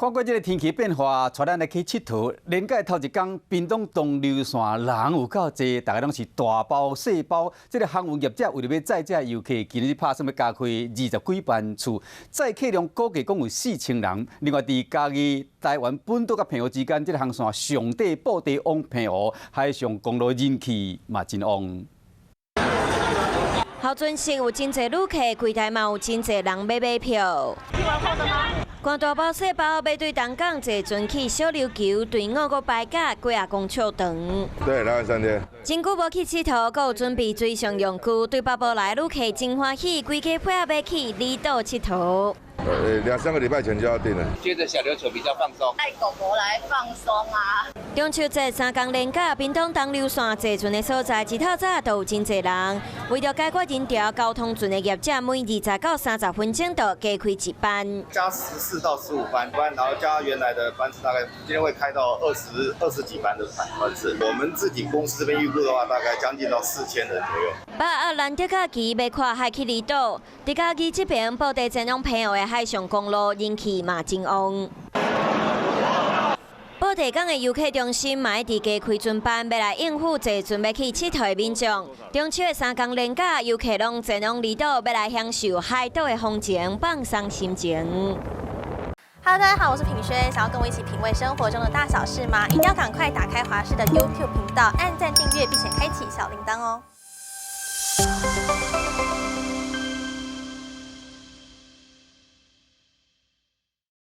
看過這个天氣變化，帶咱來去𨑨迌。連假頭一工，屏東東流線人有夠濟，大家攏是大包細包。這个航運業者為著欲載這遊客，今日拍算欲加開二十幾班次，載客量估計講有4000人。另外，佇嘉義、台灣本島佮澎湖之間，這个航線上短布袋往澎湖海上公路人氣嘛真旺。候船室有真濟旅客，櫃台嘛有真濟人欲買票。攜大包細包，欲對東港坐船去小琉球，隊伍閣排甲幾仔公尺長。對，來3天。真久無去𨑨迌，閣有準備水上用具，對北部來旅客真歡喜，規家配合欲去離島𨑨迌。兩三個禮拜前就要訂了。覺得小琉球比較放鬆，帶狗狗來放鬆啊。中秋節3工連假，屏東東流線坐船的所在，一透早都有真濟人。為著解決人潮，交通船的業者每20到30分鐘就加開一班，加14到15班班，然後加原來的班次，大概今天會開到二十幾班的班次。我們自己公司這邊預估的話，大概將近到4000人左右。八仔難得假期欲跨海去離島，佇嘉義這邊布袋前往澎湖的海上公路人氣嘛真旺。布袋港的遊客中心嘛一直加開船班，欲來應付坐船欲去𨑨迌的民眾。中秋的三工連假，遊客攏前往離島，欲來享受海島的風情，放鬆心情。 Hello，大家好，我是品軒，想要跟我一起品味生活中的大小事嗎？一定要趕快打開華視的 YouTube 頻道，按讚訂閱，並且開啟小鈴鐺哦。